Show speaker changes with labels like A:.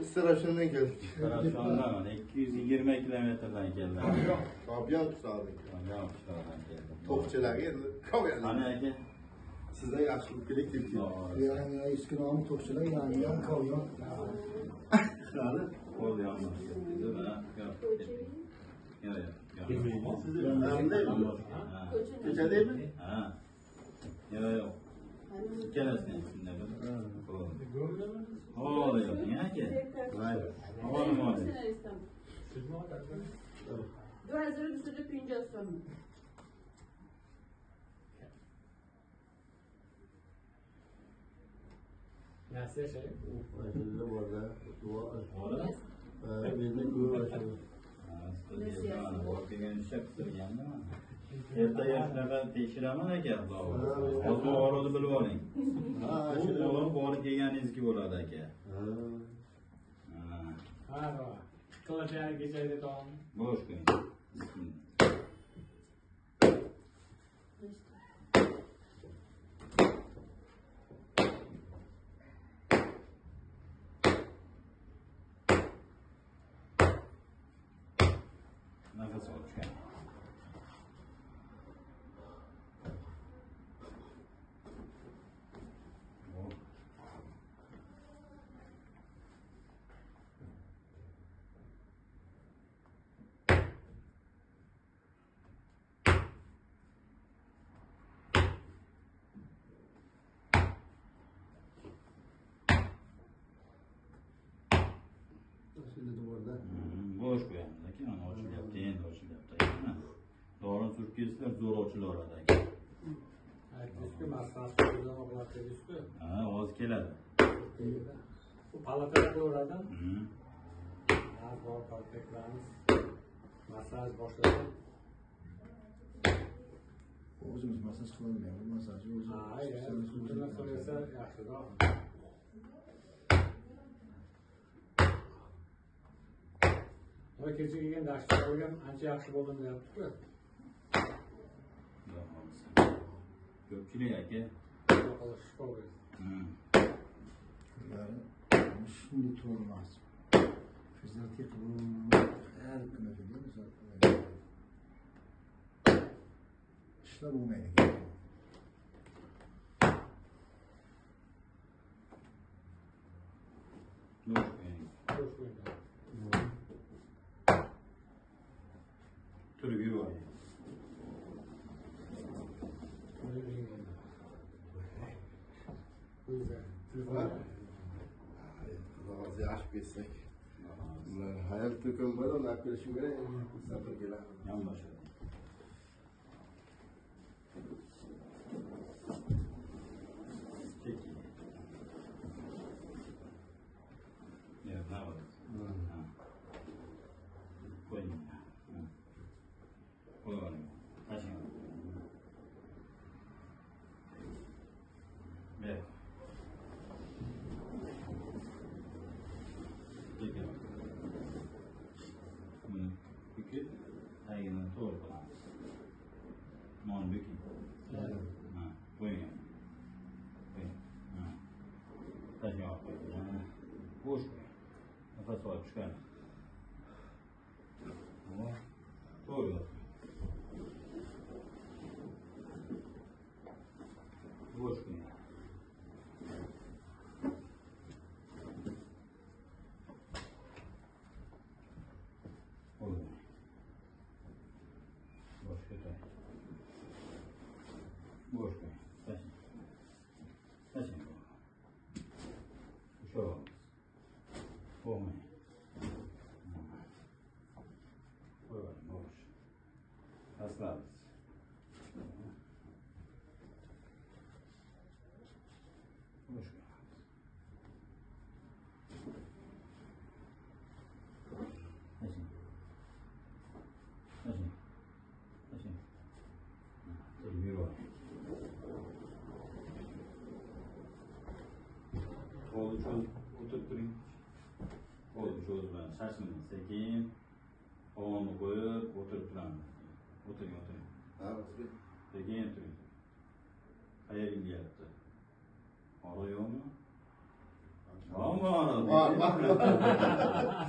A: Istarashandan keldik.
B: Istarashandan 220 kilometrdan keldim.
A: Kobyon qishlog'idan keldim.
B: Kobyon qishlog'idan keldim.
A: To'qchilarga endi Kobyon.
B: Qani aka?
A: Sizdan yaxshi bo'lib kerak keldi.
C: Yani eski nomi to'qchilar, yangi ham Kobyon.
A: Qani?
B: Qo'l yonma. Mana, yo'q. Yo'q, yo'q.
A: Ko'chadami?
B: Ha. Yo'q, yo'q. Ikkalasini ham shunday qilib. Havoda yo'q, aka. Havo nima oladi?
D: 2250 so'm.
E: Nasıl şey?
A: Ashula borda, duo.
B: Bora?
A: Ha, menda ko'p ashula.
B: Borib kelgan qistirgandimi? Ertaga shunaqa tekshiraman aka, Xudo xohlasa. Hozir og'rig'ini bilib oling.
A: Ha,
B: Bu og'riq borib kelganingizniki bo'ladi aka.
A: Ha.
E: Ha, ha. Kılıçlar geçerdi tamam.
B: Bo'sh qo'ying. Bismillah. Nafas olib chiqing.
C: Ashula borda.
B: Bo'sh qo'yamiz aka, mana ochilyapti, endi ochilyapti aka. Dorini surib kelsizlar, zo'r ochilaveradi aka.
E: Aytdingizku, massaj qilib dedingiz-ku.
B: Ha, hozir keladi.
E: Bu palatada qo'yaveradi. Az bor palata qilamiz. Massaj boshladi.
C: O'zimiz massaj qilolmaymiz, massaj o'zi.
E: Ha, qilsa yaxshiroq. Va kecha kelgan dashta qo'ygan ancha yaxshi bo'ldim deyapti-ku.
B: Ko'pchilik aka.
E: Shifo bersin.
C: Shunday turolmas. Fizioterapiya qilib, har kuni deymiz. Ishlar bo'lmaydi.
B: Bo'sh qo'ying.
E: Bo'sh qo'ying.
B: Turib yuboring.
A: Xudo yaxshi ketsak. Ular hayal to'kin bo'ladi, uni olib kelishim kerak, safar keladi.
B: Yonboshadi. Sekin. Yo'q, naborat. Ha. Qo'ying. Qo'ying. Tashlang. Ber. Buni bukib, tagini to'g'ri qilamiz. Mana buking. Ha, qo'ying. Qo'ying. Ha. Tashlang, qo'ying. Bo'sh qo'ying. Nafas olib chiqaring. To'g'ri. Bo'sh qo'ying. Bosh ko'taring. Bo'sh qo'ying. Tashlang. Tashlang. Ushlab olamiz. Bo'lmang. Qo'yib bo'sh. Pastlaymiz. Bo'sh qo'yamiz. Tashlang. Tashlang. Tashlang. Yurib. Qo'lni cho'zib o'tirib turing. Qo'lni cho'zib, shoshilmang, sekin qovonni qo'yib o'tirib turamiz. O'tiring, o'tiring.
A: Ha, o'tiring.
B: Sekin turing. Qayerga kelyapti? Og'riq yo'qmi? Bormi?
A: Bor, bor.
B: Ha.